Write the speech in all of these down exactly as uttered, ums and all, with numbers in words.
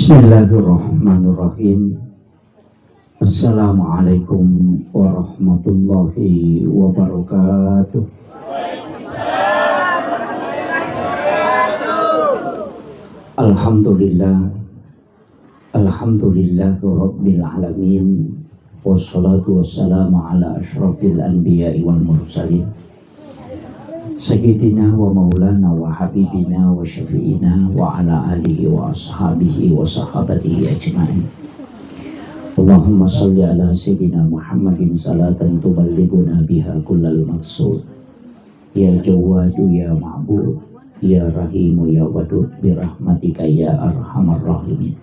Bismillahirrahmanirrahim. Assalamualaikum warahmatullahi wabarakatuh. Alhamdulillah. Alhamdulillahi rabbil alamin. Wassalatu wassalamu ala asyrafil anbiya'i wal mursalin. Sayyidina wa maulana wa habibina wa syafi'ina wa ala alihi wa ashabihi wa sahabatihi ajma'in. Allahumma salli ala sayyidina Muhammadin salatan tuballighuna biha kullal maqsud. Ya Jawadu ya Ma'bud, ya Rahimu ya Wadud, birahmatika ya arhamar rahimin.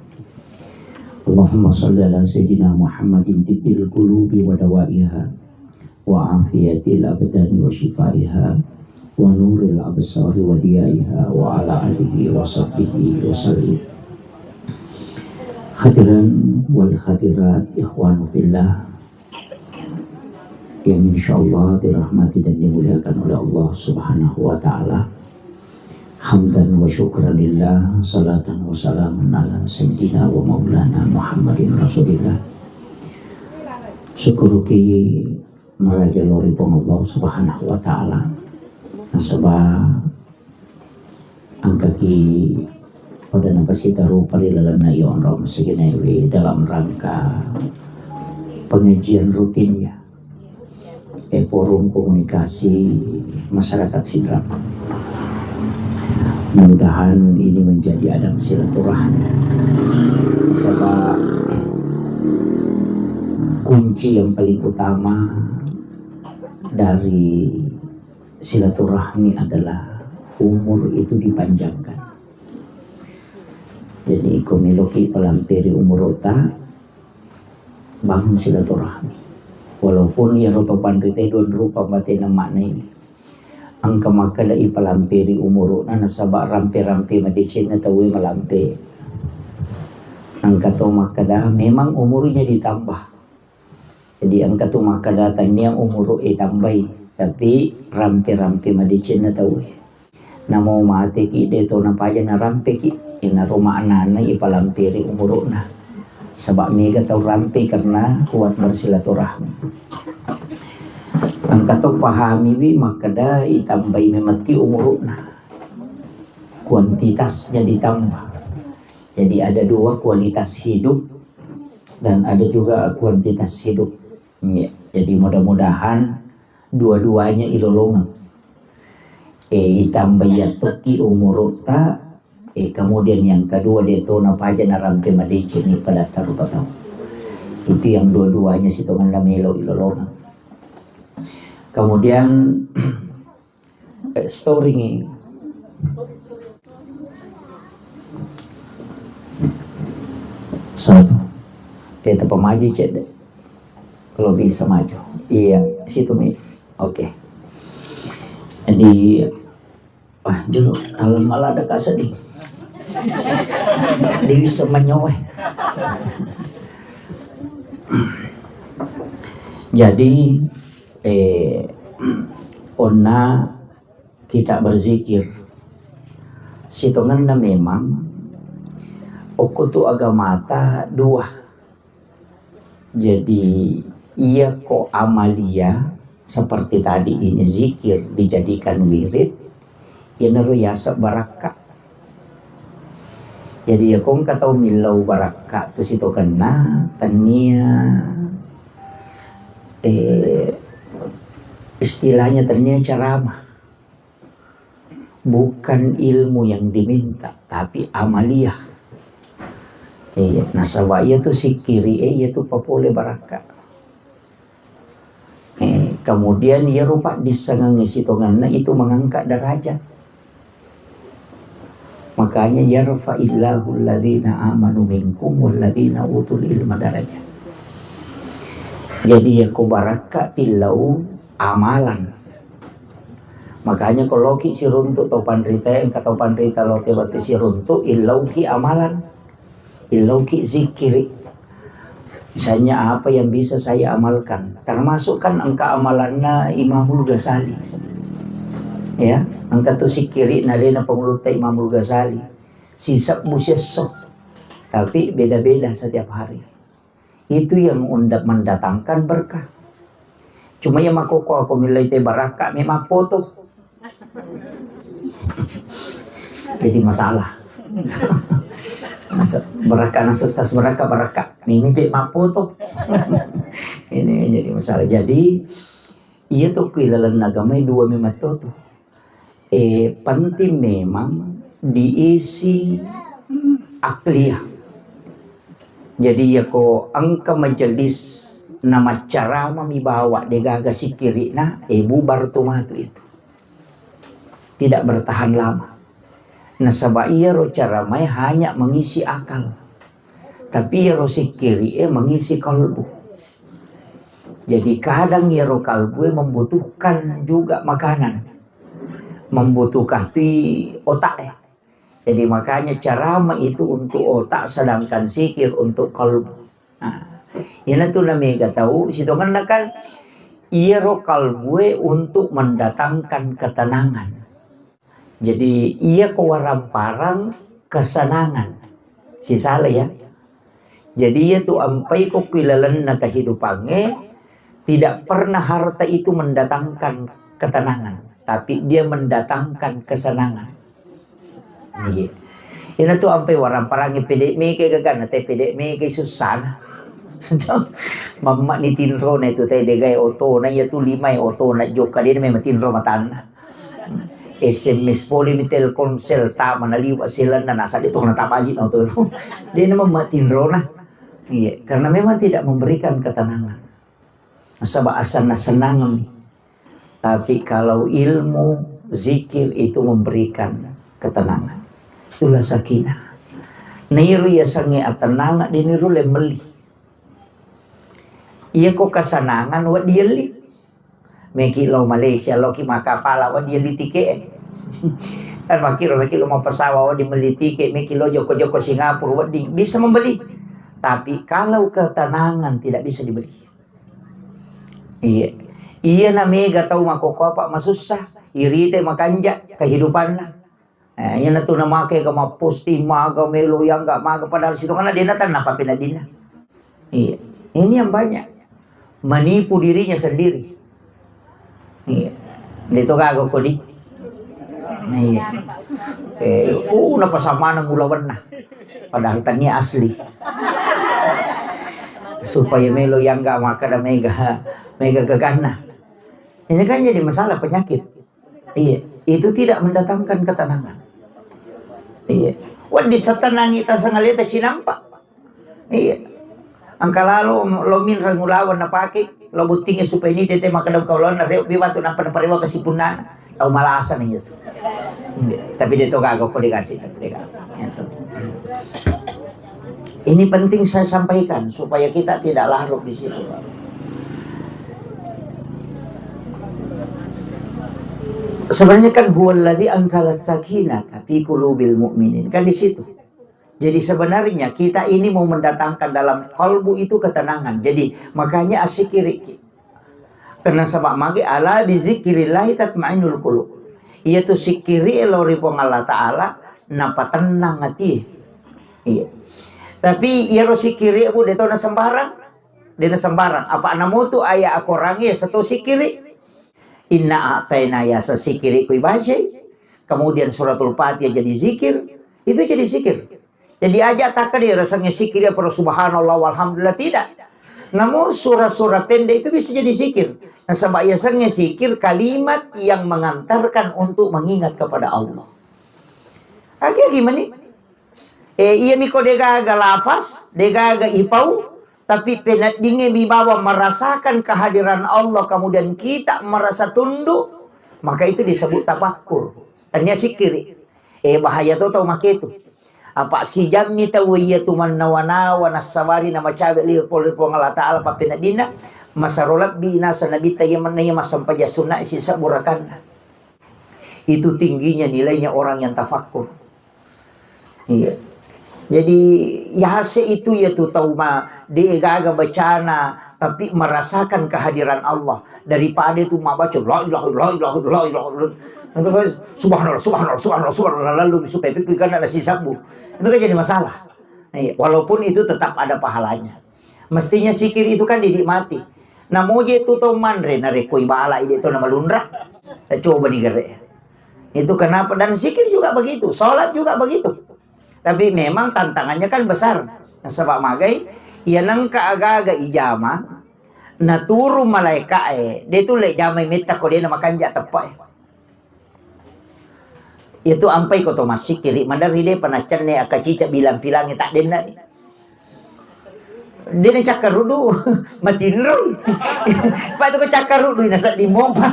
Allahumma salli ala sayyidina Muhammadin tibbil qulubi wa dawaiha, wa afiyatil abdani wa syifaiha, wa nuril absari wa diyaiha, wa ala alihi wa sahbihi wa sallim. Hadirin wal hadirat, ikhwanu fillah, yang insyaallah dirahmati dan dimuliakan oleh Allah Subhanahu wa Ta'ala. Hamdan wa syukran lillah, salatan wa salaman ala sayyidina wa maulana Muhammadin Rasulillah. Syukuruki maraja lori Puang Allah Subhanahu wa Ta'ala. Nasaba engkaki pada napasita rupa ri lalenna iya onrong sigenai dalam rangka pengajian rutin ya. Eh, forum komunikasi masyarakat Sidrap. Mudah-mudahan ini menjadi adang silaturahmi. Sebab kunci yang paling utama dari silaturahmi adalah umur itu dipanjangkan. Jadi, ko meloki palamperi umurota, bangun silaturahmi. Walaupun iyaro to panrita dua rupa batena maknai. Engka makkeda ipalamperi umuruna nasaba rampe-rampe madecenna tauwe malampe. Engka to makkeda memang umurnya ditambah. Jadi engka tu makkeda tania umuru e tambai, tapi rampe-rampe madecenna tauwe. Namo mateki de to napaja narampeki, inaro maknana ipalamperi umuruna. Sebab mega tau rampe karena kuat bersilaturahmi. Engka to pahamiwi makkeda itambai memetti umuruna. Kuantitasnya ditambah. Jadi ada dua kualitas hidup dan ada juga kuantitas hidup. Iya. Jadi mudah-mudahan dua-duanya ilolongeng. Eh, itambai yattoki umurutta, eh, kemudian yang kedua de to napaja narampe madeceng ni pada taru patau. Itu yang dua-duanya sitongenna melo ilolongeng. Kemudian Eh, storing. Satu. Eh, tapa maju cedde. Kalau bisa maju. Iya, situ mi. Oke. Jadi, wah, jolo, kalau malah ada sedih. Dia bisa menyoe. Jadi, eh, onna kita berzikir. Sitongenna memang okko tu agamata dua. Jadi, iya ko amalia seperti tadi ini zikir dijadikan wirid, iyanaro yaseng barakka. Jadi, iya ko engka tau millau barakka tu sitongenna, tennia, eh, istilahnya tennia ceramah. Bukan ilmu yang diminta, tapi amaliah. Iya, nasaba iya tu sikkiri e, iya tu papole barakka. Eh, kemudian iya rupa dissengengnge sitongenna itu mengangkat derajat. Makanya yarfa'illahu alladhina amanu minkum walladhina utul ilma darajat. Jadi iya ko barakka tillau amalan. Makanya ko loki siruntu to panrita, engka to panrita lo te bate siruntu, illauki amalan, illauki zikiri. Misalnya apa yang bisa saya amalkan, termasuk kan engka amalanna Imamul Ghazali. Ya, engka tu sikiri nalena pengulutta Imamul Ghazali. Sisebbu siesso. Tapi beda-beda setiap hari. Itu yang unda-, mendatangkan berkah. Cuma yang makkokkoe ko millai te barakka memang foto. Jadi masalah. Masa barakka, nasa tas barakka, barakka. Ini pe mappoto. Ini jadi masalah. Jadi, iya to, ku ilalenna agama dua memang to tu. Eh, penting memang diisi akliyah. Jadi, iya ko engka majelis na maccarama mi bawa degaga sikkiri'na, eh, bubar tu matu itu. Tidak bertahan lama. Nasaba iyaro caramae hanya mengisi akal. Tapi iyaro sikkiri'e mengisi kalbu. Jadi kadang iyaro kalbue membutuhkan juga makanan. Membutuhkan tu otaknya. Jadi makanya carama itu untuk otak, sedangkan sikir untuk kalbu. Nah, iyanatu namega tau sitongenna kan iyaro kalbue untuk mendatangkan ketenangan. Jadi iya ko waramparang kesenangan. Sisala ya. Jadi iya tu ampai ko ku ilalenna kehidupangnge, tidak pernah harta itu mendatangkan ketenangan, tapi dia mendatangkan kesenangan. Iya. Ina tu ampai waramparang pede meke gagana te pede meke susana. Mamma ni tinro na itu te degai oto na iya tu lima oto na joka dia memang tinro matanna. S M S pole mi Telkomsel, tama naliwa selenna, nasa de tona tabali na oto. Dia memang matinro na. Iya, karena memang tidak memberikan ketenangan. Nasaba asanna senang mi. Tapi kalau ilmu, zikir itu memberikan ketenangan. Itulah sakinah. Nairu yasengnge atenangan, diniru le melli. Iya ko kasanangan, wa dielli. Meki lo Malaysia, lo ki makkapala, wa dielli tike. Dan makiro, meki lo mau pesawat, wa dimelli tike. Meki lo joko-joko Singapura, wa di, bisa membeli. Tapi kalau ketenangan tidak bisa dibeli. Iya. Iya na mega tau makoko apa masussa, irite makanja kehidupanna. Eh, iya na tu na make ga mapposting maga melo yang ga maga padahal situ karena dia natan apa pina dina. Iya. Ini yang banyak. Menipu dirinya sendiri. Iya. Dia tu kagak kodi. Iya. Eh, uh, napa samana mulawanna. Padahal tania asli. Supaya melo yang ga makkada mega, mega gaganna. Ini kan jadi masalah penyakit. Iya, itu tidak mendatangkan ketenangan. Iya. Wedding satenangi tasangaleta cinampa. Iya. Engka lalo lo minreng ulaweng napake, lo bottingi supaya ini tete makkada kaulana reo bi watu nampa naparewa kesipunana. Tau malasa na iya tu. Iya. Tapi dia tu gaga ko dikasih, dia gaga. Iya tu. Ini penting saya sampaikan supaya kita tidak larut di situ. Sebenarnya kan huwallazi anzala sakinata fi qulubil mu'minin, kan di situ. Jadi sebenarnya kita ini mau mendatangkan dalam kalbu itu ketenangan. Jadi makanya asikiri. Karena sebab magi ala bizikrillahi tatmainnul qulub. Iya tu sikiri lo ri Puang Allah Taala, napatennang ati. Iya. Tapi iyaro sikiri bu de tona sembarang. De na sembarang. Apa namutu ayat Al-Quran ya satu sikiri. Inna a'taina ya sikiri kui bacai. Kemudian suratul Fatihah jadi zikir. Itu jadi zikir. Jadi aja tak ada rasanya sikir ya para subhanallah walhamdulillah tidak. Namun surah-surah pendek itu bisa jadi zikir. Nasaba yasengnge sikir kalimat yang mengantarkan untuk mengingat kepada Allah. Agi-agi mani. Eh, iya miko degaga lafaz, degaga ipau, tapi peneddingnge mi bawang merasakan kehadiran Allah, kemudian kita merasa tunduk, maka itu disebut tafakkur. Tania sikiri. Eh, bahaya to tau make tu. Apa sijammi tau iya tu mannawa-nawa nassabari na macawe li pole Puang Allah Taala pappeneddinna masaro lebbi nasa nabitta iya manna iya massampajang sunna sisebbu rakanna. Itu tingginya nilainya orang yang tafakkur. Iya. Jadi yase itu ya tu tau ma de gaga bacana tapi merasakan kehadiran Allah daripada itu mabaca la ilaha illallah la ilaha illallah la ilaha illallah. Itu kan subhanallah subhanallah subhanallah subhanallah lalu supaya pikir kan ada sisabbu. Itu kan jadi masalah. Iya, walaupun itu tetap ada pahalanya. Mestinya zikir itu kan dinikmati. Namoje tu to manre, narekko ibala ide to namalunra. Coba ni gere. Itu kenapa? Dan zikir juga begitu, sholat juga begitu. Tapi memang tantangannya kan besar. Nasaba magai, iya nengka aga-aga ijama, naturu malaika e, de tu le jamai metta ko de na makanja teppa e. Itu ampai ko to massikkiri, maderri de panaccenne akka cicak bilang-pilangi tak denna. De na cakkaruddu, matinroi. Pak tu ko cakkaruddu na sedding mopa.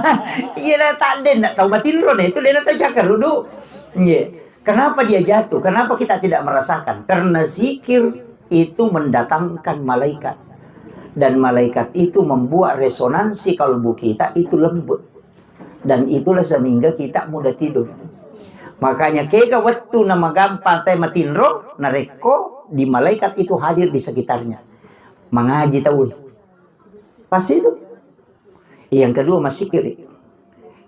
Iya na tak denna tau matinro na itu de na tau cakkaruddu. Iya. Kenapa dia jatuh? Kenapa kita tidak merasakan? Karena zikir itu mendatangkan malaikat. Dan malaikat itu membuat resonansi kalbu kita itu lembut. Dan itulah sehingga kita mudah tidur. Makanya kega wettu na magampang te matinro, narekko di malaikat itu hadir di sekitarnya. Mengaji tahu. Pasti itu. Yang kedua massikkiri.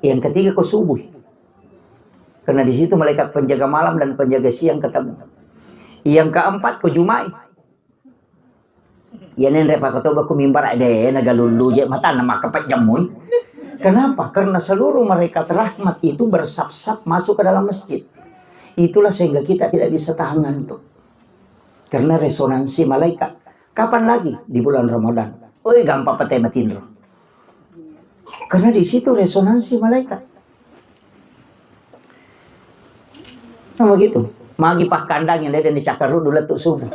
Yang ketiga ko subuh. Karena di situ malaikat penjaga malam dan penjaga siang ketemu. Yang keempat ko jumai. Iya nenre pakatoba ku mimbar de nagalullu je mata na makapajjammui. Kenapa? Karena seluruh malaikat rahmat itu bersap-sap masuk ke dalam masjid. Itulah sehingga kita tidak bisa tahan ngantuk. Karena resonansi malaikat. Kapan lagi? Di bulan Ramadan. Oi, gampang pete matinro. Karena di situ resonansi malaikat. Nah, begitu. Magi pakkandang yang ada di cakar dulu letuk subuh.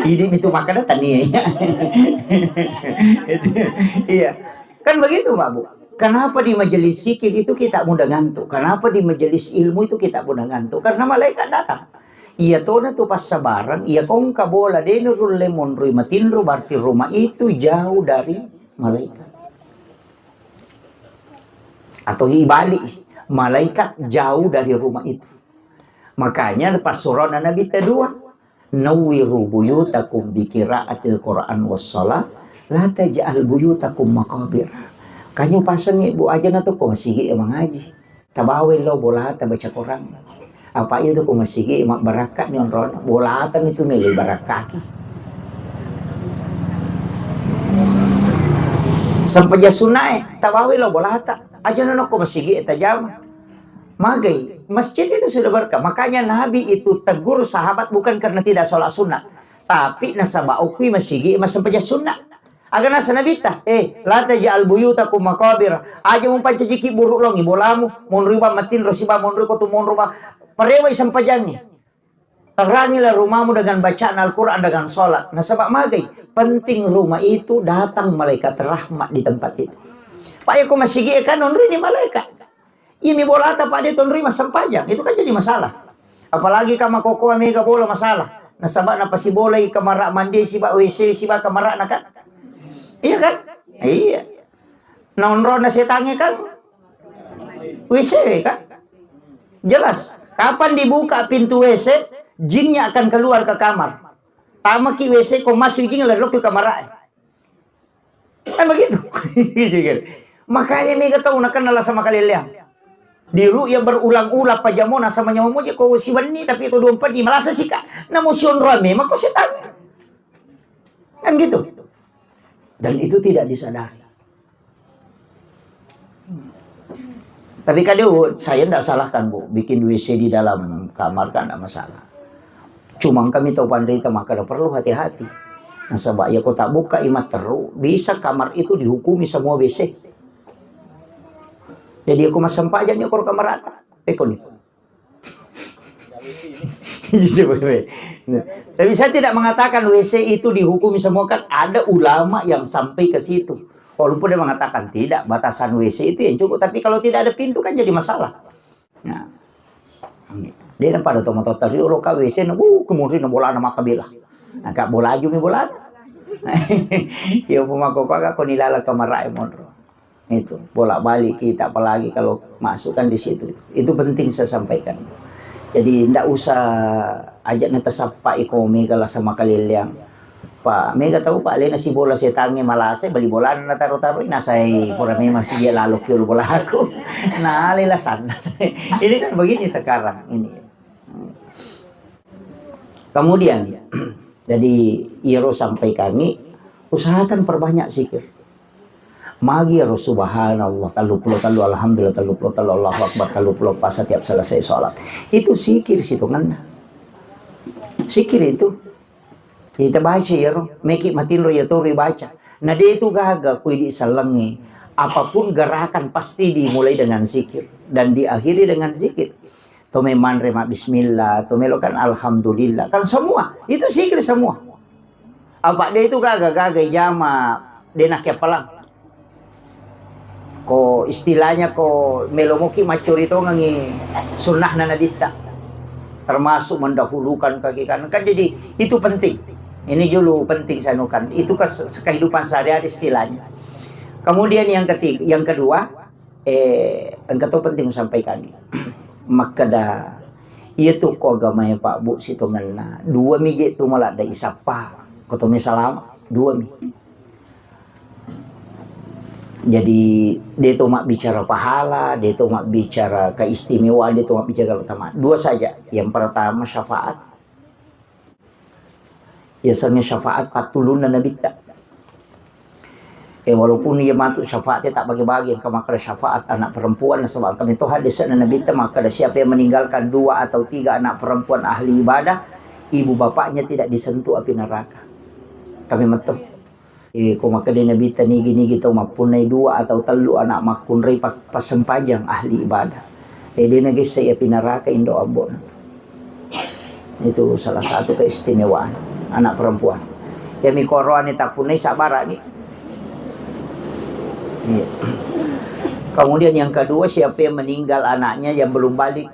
Ini itu makanya tania. Iya. Kan begitu, Pak Bu. Kenapa di majelis zikir itu kita mudah ngantuk? Kenapa di majelis ilmu itu kita mudah ngantuk? Karena malaikat datang. Iya tona tu passabarang, iya kongka bola de nurulle monroi matinro, berarti rumah itu jauh dari malaikat. Atau ibalik, malaikat jauh dari rumah itu. Makanya pas surana Nabi kedua, "Nawwiru buyutakum bi qiraatil Qur'an was shalah, la taj'al buyutakum maqabir." Kanyo pasengngi, Bu, aja na to ko masigi mangaji. Tabawa lo bolata baca Quran. Apa iya tu ko masigi mabbarakka ni onrona. Bolata mi tu melo barakkaki. Sempajang sunnae, tabawa lo bolata. Aja na ko masigi tajama. Magai, masjid itu sudah berkah. Makanya Nabi itu tegur sahabat bukan karena tidak sholat sunnah, tapi nasaba okui masigi massempajang sunnah. Aga nasa Nabitta, eh, la taj'al buyutakum maqabir. Aja mupancajiki buru longi bolamu, monroi ba matinro siba monroi ko tu monro ba. Parewai sempajangi. Terangilah rumahmu dengan bacaan Al-Quran, dengan sholat. Nasaba magai, penting rumah itu datang malaikat rahmat di tempat itu. Pak, ya, ko masigi kan onroi ni malaikat. Iya mi bolata, Pak, de tonroi massempajang. Itu kan jadi masalah. Apalagi ka makokoa mega bola masalah. Nasaba napasibolai kamara mandi siba W C siba kamara na kan. Iya kan? Iya. Naonrona setangnge kan? W C kan? Jelas. Kapan dibuka pintu W C, jinnya akan keluar ke kamar. Tamaki W C ko masuk jing lari lokki kamara. Kan begitu. Makanya mega tau nakenna lasa makaleleang. Di ru'ya berulang-ulang pajamona sama nyawa moje ko siwenni tapi ko dua empat di malasa sika. Namo sionroang memang ko setan. Kan gitu. Dan itu tidak disadari. Tapi kadang saya ndak salahkan, Bu, bikin W C di dalam kamar kan ndak masalah. Cuma kami tahu pandai maka ada perlu hati-hati. Nasaba iya ko tabbuka imat teru, bisa kamar itu dihukumi semua W C. Jadi aku massempajang ni ko kamar rata. Eko ni. Tapi saya tidak mengatakan W C itu dihukumi semua, kan ada ulama yang sampai ke situ. Walaupun dia mengatakan tidak, batasan W C itu yang cukup. Tapi kalau tidak ada pintu kan jadi masalah. Nah, dia pada tomat tadi lo ka W C na, uh, kemudian bolana maka bela. Nah, kak bola aju mi bolana. Ya pemako kok kau nilala kamar monro. Itu, bolak-balik kita, apalagi kalau masuk kan di situ. Itu penting saya sampaikan. Jadi, ndak usah ajak na tasappa iko mega lasa makaleleang. Pak, mega tahu, Pak, lena si bola setangnge malasa, beli bola na taruh-taruh, nasai pura memang si dia lalu ke bola aku. Nah, lela sana. Ini kan begini sekarang ini. Kemudian, jadi iyaro sampaikangi, usahakan perbanyak zikir. Magi iyaro subhanallah telluppulo tellu, alhamdulillah telluppulo tellu, Allahu Akbar telluppulo empat setiap selesai sholat. Itu zikir sitongenna. Zikir itu. Kita baca iyaro, meki matinro iyatoro ibaca. Na de tu gaga ku idi sellengnge. Apapun gerakan pasti dimulai dengan zikir dan diakhiri dengan zikir. To memanre ma bismillah, to melo kan alhamdulillah. Kan semua, itu zikir semua. Apa de tu gaga, gaga ijama de nakkepalang. Ko istilahnya ko melo moki maccori tongengi sunnahna nabitta. Termasuk mendahulukan kaki kanan. Kan jadi itu penting. Ini dulu penting sanukan. Itu kes-, kehidupan sehari-hari istilahnya. Kemudian yang ketiga, yang kedua, eh, engka to penting sampaikan. Makkeda, iya tu ko agamae Pak Bu sitongenna. Dua mi je tu maladde isappa. Ko to me salama, dua mi. Jadi, de to mabbicara pahala, de to mabbicara keistimewaan, de to mabbicara keutamaan. Dua saja. Yang pertama syafaat. Yasengnge syafaat pattulunna nabitta. Eh, walaupun iya matu syafaat tak bagi-bagi, engka makkeda syafaat anak perempuan, nasaba engka meto hadisna nabitta makkeda siapa yang meninggalkan dua atau tiga anak perempuan ahli ibadah, ibu bapaknya tidak disentuh api neraka. Kami meto. Eh, ko makkeda nabitta nigi-nigi tau mappunnai dua atau tellu anak makkunrai pa-, passempajang ahli ibadah. Eh, de nagessai api neraka indo abbona. Itu salah satu keistimewaan anak perempuan. Yami koroane tappunnai sabbarani. Iya. Kemudian yang kedua, siapa yang meninggal anaknya yang belum balik,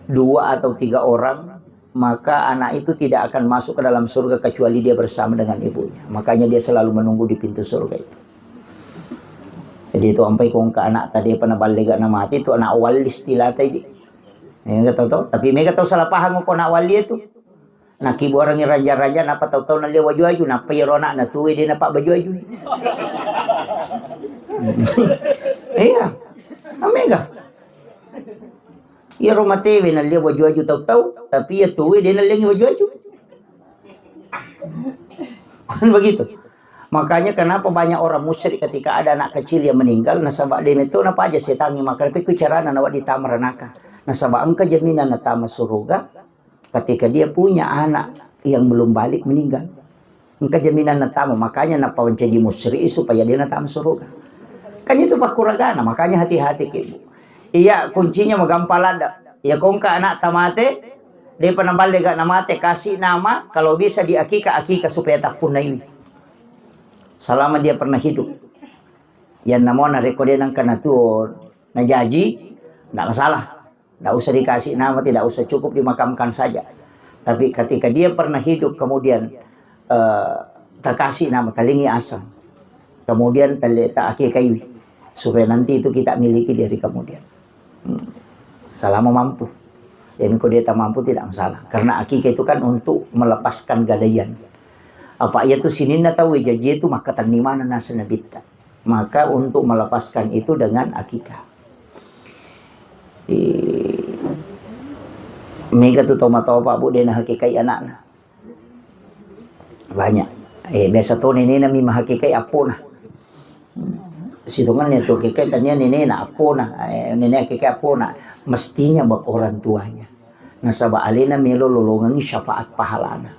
dua atau tiga orang, maka anak itu tidak akan masuk ke dalam surga kecuali dia bersama dengan ibunya. Makanya dia selalu menunggu di pintu surga itu. Jadi itu ampai kongka anak tadi pernah balle gak na mati itu anak wali istilahnya ini. Ya, nggak tahu, tahu. Tapi mega tahu salah paham kok anak wali itu. Nah, kibu orang yang raja-raja, napa tahu-tahu nalia waju-waju, napa ya anak na tuwe dia napa baju-waju. Iya. Nah, mega. Iyaro matewe nallia waju-waju tau-tau, tapi iya tuwe de nalliangngi waju-waju. Kan begitu. Makanya kenapa banyak orang musyrik ketika ada anak kecil yang meninggal, nasaba de metto napaja setangnge makkeda, "Pekku carana nawedding tama ranaka." Nasaba engka jaminan natama suruga, ketika dia punya anak yang belum balik meninggal. Engka jaminan natama, makanya napancaji musyrik supaya dia natama surga. Kan itu pakkuragana, makanya hati-hati ki, Bu. Iya, kuncinya magampang ladda. Iya, kongka anak tamate, depa naballe gak namate, kasih nama, kalau bisa di akika, akika supaya tappunnaiwi. Selama dia pernah hidup. Yang namanya rekode nangka natuo, najaji, ndak masalah. Ndak usah dikasih nama, tidak usah, cukup dimakamkan saja. Tapi ketika dia pernah hidup, kemudian, eh, takasih nama, talingi aseng. Kemudian tale-, ta akikaiwi. Supaya nanti itu kita miliki di hari kemudian. Hmm. Selama mampu. Jadi, kalau dia tak mampu, tidak masalah. Karena akikah itu kan untuk melepaskan gadaian. Apa iya tu sininna tau jaji itu maka tannimana nasa nabitta. Maka untuk melepaskan itu dengan akikah. Di-, mega tu tomatoa, Pak, Bu, de nahakikai anakna. Banyak. Eh, biasa to nenena mi mahakikai appona. Sitongenna tu hakikai tania nenena appona, eh, nene hakikai appona. Mestinya bak orang tuanya. Nasaba alena melo lolongengi syafaat pahalana.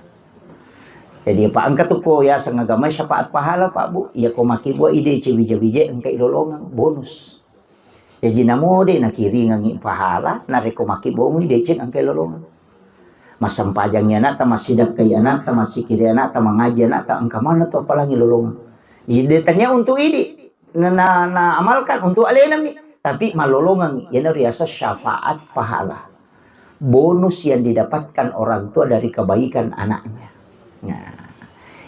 Jadi, apa engka tu ko yaseng agama syafaat pahala, Pak, Bu? Iya ko makkibua ide ci wija-wije engka ilolongeng bonus. Jaji namo de nakiringengi pahala, narekko makkibua mui deceng engka ilolongeng. Massempajangi anakta, massidakkai anakta, massikiri anakta, mangaji anakta, engka maneng tu appalangi lolongeng. Jadi, de tania untuk idi. Na, na, na amalkan untuk alena mi, tapi malolongengi, iyana riaseng syafaat pahala. Bonus yang didapatkan orang tua dari kebaikan anaknya. Nah,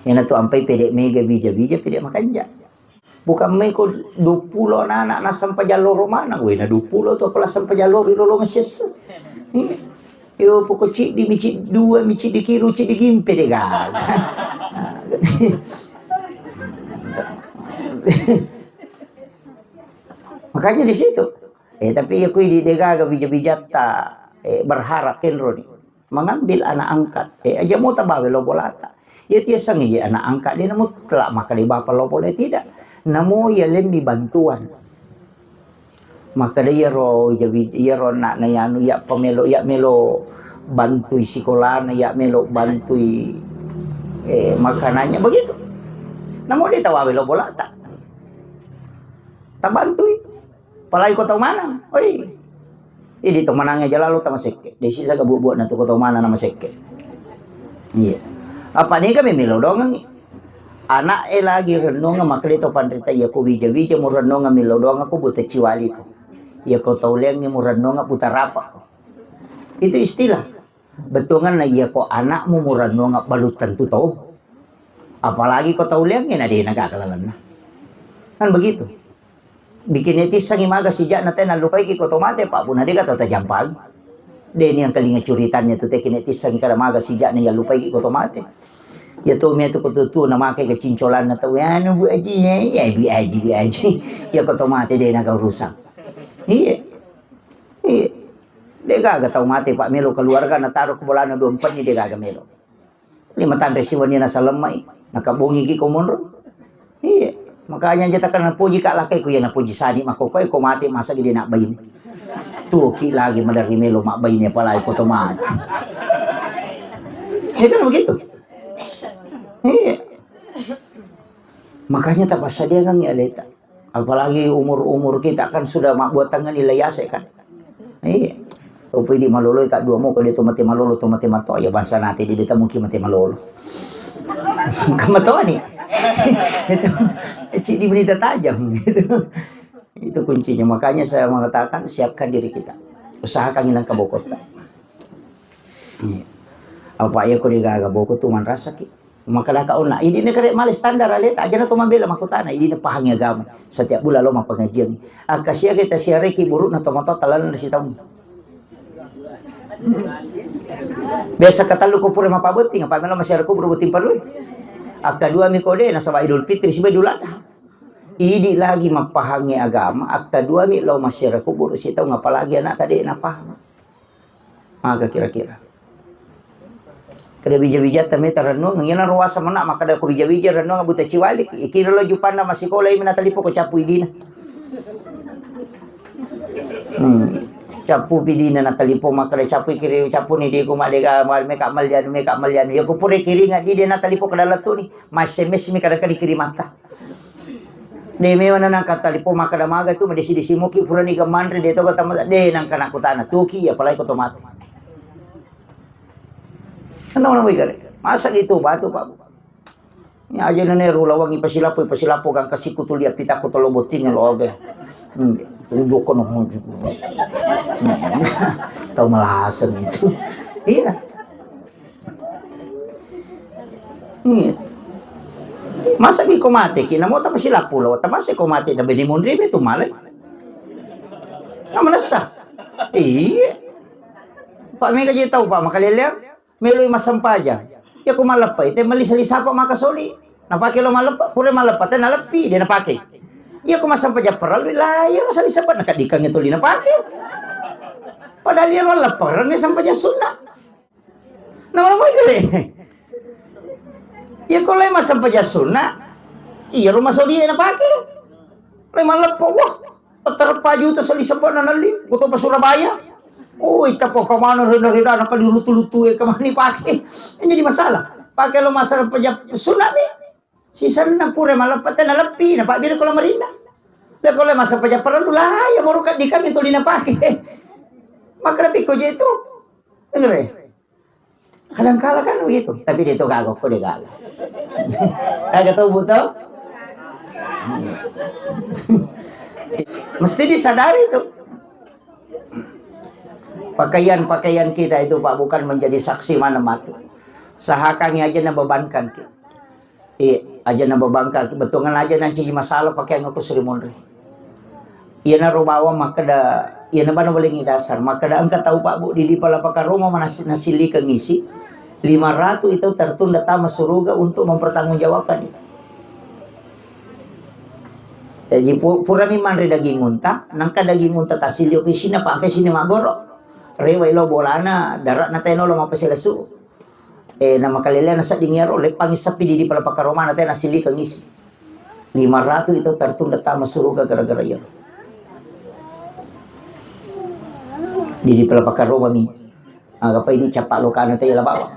iyana tu ampai pede mega bija-bija, pede makanja. Bukan meko duappulo anak-anak nasempajang loro maneng, wena duappulo tu apala sempajang loro lolongeng sessa. Iya. Yo, poko ciddi mi, cid-, dua mi, ciddi kiru, ciddi gimpe de gaga. Makanya di situ. Eh, tapi ya kui di de gaga bija-bijatta, eh, berharap kenro ni. mengambil anak angkat. Eh, aja mau tabawa lo bolata. Ya tiasang iya anak angkat dia namu telah maka di bapak lo boleh tidak. Namu ya lembi bantuan. Maka dia ro jawi iyaro anak na yanu ya pemelo ya melo bantui sekolahnya ya melo bantui eh, makanannya begitu. Namu dia tawawe lo bolata. Tabantui. Apalagi ko tau manang. Oi. Idi to manangnya jalalu tamasekke. Desi saga buat-buat na tu ko tau manang na masekke. Iya. Apa ni kami melo dongang. Anak e lagi renunga makale to panrita iya ko wija-wija mu renunga melo dongang ko buta ciwali ko. Iya ko tau leang mu renunga buta rapa ko. Itu istilah. Bettuanna iya ko anakmu murennuang balu tentu tau. Apalagi ko tau leangnge na dena gaga lalenna. Kan begitu. Bikin netissangi maga sijak na tena lupaiki ko to mate, Pak, puna dega tau tajampang. Deni yang kelinga curitannya tu teki netissangi kada maga sijak na yang lupaiki ko to mate. Ya to mia tu ko tu na make ke cincolan na tau anu Bu Aji ya, ya Bu Aji, Bu Aji. Ya ko to mate dena kau rusak. Iya. Iya. De gaga tau mate, Pak, melo keluarga na taruh ke bolana dua empat ni de gaga melo. Lima tanre siwani na salemmai, na kabongi ki ko monro. Iya. Makanya jata kan napuji ka lakai ku ya napuji sani mako ko ko mate masa gede nak baini. Tuki lagi madari melo mak baini apalagi ko to mate. Itu begitu. Iya. Makanya tak pasadiakan ya leta. Apalagi umur-umur kita kan sudah mabbuat tangan nilai ase kan. Iya. Rupa di malolo ka dua mo ko dia tu mati malolo tu mati mato ya bangsa nanti dia dia mungkin mati malolo. Kemato ni. Itu cik di berita tajam gitu. Itu kuncinya. Makanya saya mengatakan siapkan diri kita. Usahakan hilang kabokota. Iya. Apa ya ko dia gaga boko tu manrasaki. Maka daka onna, idi ne kare male standar aleta, aja na to mabela makutana, idi ne pahangi agama. Setiap bulan lo mappengajian. Akka siaga ta siareki buruk na to moto talan na sitaung. Biasa katallu ko pura mapabotting, apa melo masiara kubur botting parui. Akka dua mi kode nasaba Idul Fitri siba Idul Adha. Idi lagi mappahangi agama, akka dua mi lo masiara kubur sitaung apalagi anak tadi na paham. Maga kira-kira. Kada wija-wija tame tarennuang, iyana ruasa mena makkada ko wija-wija rennuang buta ciwalik. Ikira lo jupanna masikola imi natalipo ko capu idina. Hmm. Capu pidina natalipo makkada capu ikiri capu ni diku madega meka malian meka malian. Ya kupure kiringa di dia natalipo kada lettu ni. Ma S M S mi kada kada kirimata. De memang nangka talipo makkada maga tu madesi-desi muki purani ga manre de toga tama de nangka nakutana tuki apalagi ko to mate. Kenapa nama igare? Masa gitu batu Pak. Ya aja nene rulawangi pasilapo pasilapo gangka siku tulia pitaku tolo botting lo oge. Hmm, tunjuk kono. Hmm. Tahu malasan itu. Iya. Iya. Masa ki ko mate ki namo tapa silappulo, tapa se ko mate da beni monri be tu male. Na manessa. Iya. Pak mega je tau Pak makaleleang, meloi massempajang. Ya ko malleppa ite melli sali sapa maka soli. Napake lo malleppa, pura malleppa te naleppi de napake. Ya ko massempajang parellu la ya sali sapa nakadikang itu li napake. Padahal ya malleppa reng sempajang sunna. Nawa-nawa gare. Iya ko lai massempajang sunna, iya ro masodi na pake. Lai malleppo, wah, terpa juta sali sepa na nalli, ko to pa Surabaya. Oh, ita po kamana rena-rena na kali lutu-lutu e kamani pake. Jadi masalah. Pake lo massempajang sunna mi. Sisenna pura malleppa te naleppi, napabbiri ko lamarinna. Lako le massempajang parellu lah, ya baru kadikang itu lina pake. Maka lebih ko je itu. Dengar ya? Kadang kala kan begitu, tapi dia itu kagok ko dia gaga. Kagak tahu butuh. Mesti disadari itu. Pakaian-pakaian kita itu Pak bukan menjadi saksi mana mati. Sahakangi aja na bebankan kita. Iya, aja na babangka, betongan aja nanci masalah pakeang ko suri monri. Iyana ro bawang makkeda, iyana bana balengi dasar, makkeda engka tau Pak Bu, di, di pala pakaroma manasi-, nasilikeng isi, lima ratus itu tertunda tama suruga untuk mempertanggungjawabkan itu. Jadi pu-, purami manre daging unta, nangka daging unta tasilio ke sini, apa angka sini magoro. Rewai lao bolana, dara'na tae nolo mappaselesu. Eh, namakalelena sedding iyaro, leppangi sappi di, di pala pakkaromana tae nasilikangi isi. Lima ratu itu tertunda tama suruga gara-gara iyaro. Di, di pala pakkaromami. Aga pai di cappa lokana tae la bawang.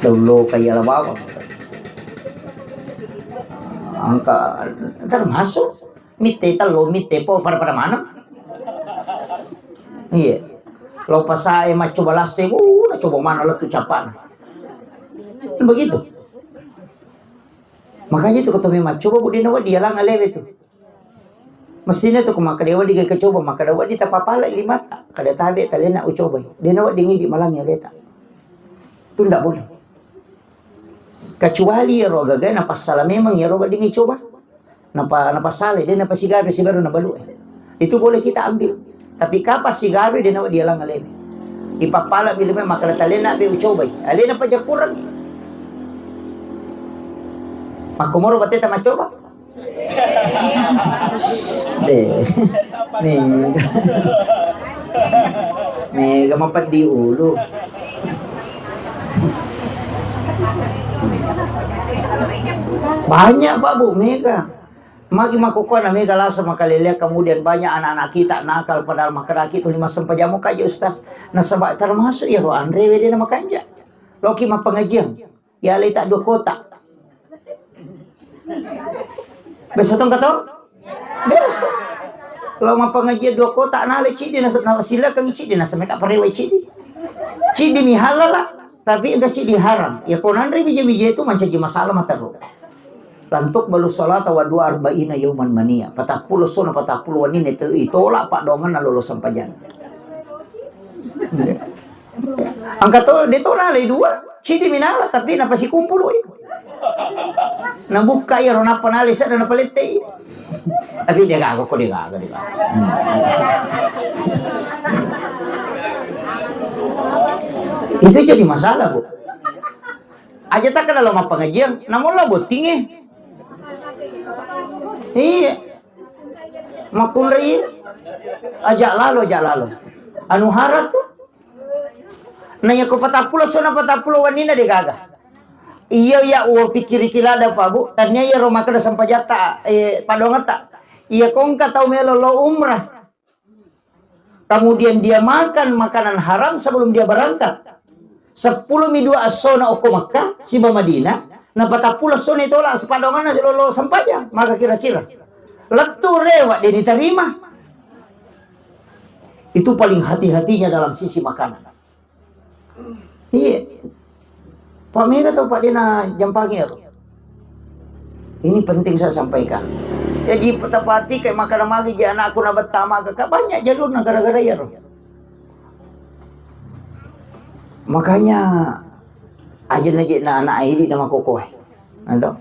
Tau loka iya la bawang. Engka termasuk mitte tello, mitte po, pada-pada maneng. Iya. Lo pasae maccoba lasse, uh, na coba mana lettu cappana. Begitu. Makanya itu ketemu maccoba bu dena wadi alang alewe tu. Mestine tu ko makkeda wedding ga coba, makkeda wedding tapapala limatta. Kada tabe talena ucobai. Dena wedding idi malang aleta. Itu ndak boleh. Kecuali iyaro gaga napassala memang iyaro wedding icoba. Napa, napassala, de napasigaru sibaru nabalu. Itu boleh kita ambil. Tapi kapang sigaru de nawedding alang alena. Ipappala bila memang makkeda talena be ucobai. Alena pajappureng. Makkomoro bateta macoba. Deh. Nih. Mega mapeddi ulu. Banyak, Pak, Bu, mega. Magi makkukkuanna mega lasa makalelea, kemudian banyak anak-anak kita nakal padahal makkedaki tuli massempajang mo kaji, Ustaz. Nasaba termasuk iyaro anrewe de namakanja. Loki mappengajian. Yaleta dua kotak. Biasa tong kato? Biasa. Lo mappangajian dua kotak nale cidi nasa, na silakang cidi nasa meka parewai cidi. Cidi mi halala, tapi engka cidi haram. Ya ko nanre bija-bija itu mancaji masalah matero. Lantuk balu salata wa dua arba'ina yauman mania. Patappulo sona patappulo wanine itu itolak pak dongan lolo sempajang. Engka to, de to nalai dua, cidi minala, tapi napasikumpului. Nabukka iyaro, nappa nalai sedda, napalettei. Tapi de gaga ko, de gaga, de gaga. Hmm. Itu jadi masalah, Bu. Aja tak kenal lo mappangajian, namun lo bottinge. Iya. Makkunrai. Aja lalo, aja lalo. Anu harat tuh. Naiya ko patappulo sona patappulo wanina de gaga. Iya, iya, uwa pikkiriki lada, Pak, Bu. Tania iya ro makkeda sempajatta, eh, padongetta. Iya ko engka tau melo lo umrah. Kemudian dia makan makanan haram sebelum dia berangkat. Seppulo mi dua essona okko Makkah, siba Madinah, na patappulo essona tola sepadonganna silolo sempajang. Maka kira-kira lettu rewa de diterima. Itu paling hati-hatinya dalam sisi makanan. Iya. Pak mega tau Pak dena jampangi ero. Ini penting saya sampaikan. Jadi tepati kayak makanan magi je anakku na bettama ke banyak jalurna gara-gara ero. Makanya aja na je na anak idi nama kokoe. Atau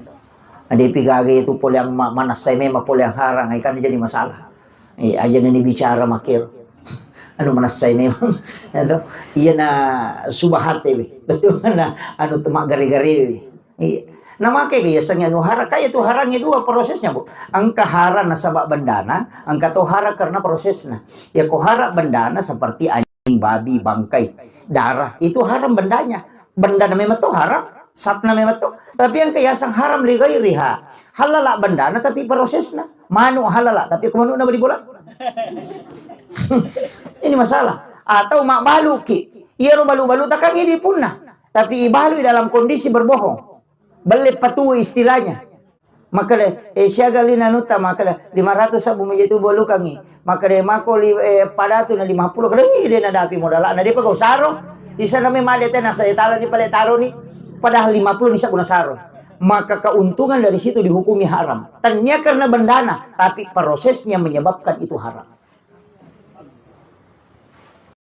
ada pigaga itu pole yang ma-, manasai memang pole yang harang, kan jadi masalah. Eh, aja nani bicara makir. Anu manessai memang. Iya to? Iya na subahate we. Betul na anu temak gare-gare. Iya. Na make ke yasengnge anu hara, kaya tu harangnge dua prosesnya, Bu. Engka hara nasaba bendana, engka to hara karena prosesna. Ya ko hara bendana seperti anjing, babi, bangkai, darah, itu haram bendanya. Bendana memang to haram, satna memang to. Tapi yang kayasang haram li ghairiha. Halala bendana tapi prosesna. Manu halala, tapi ko manuna bali bola. Ini masalah. Atau mak balu ki. Iya ro balu-balu takang ini punna. Tapi ibalu dalam kondisi berbohong. Belle patu istilahnya. Makkeda, eh, siaga lina nutta, makkeda, lima ratus sabbu meja tu bolukangi. Makkeda, mako li-, eh, padatu na lima puluh, kada, ih, de nadapi modalana, de pegau saro. Di sana memang ada tena saya tala ni pale taro ni. Padahal lima puluh bisa guna saro. Maka keuntungan dari situ dihukumi haram. Tania karena bendana, tapi prosesnya menyebabkan itu haram.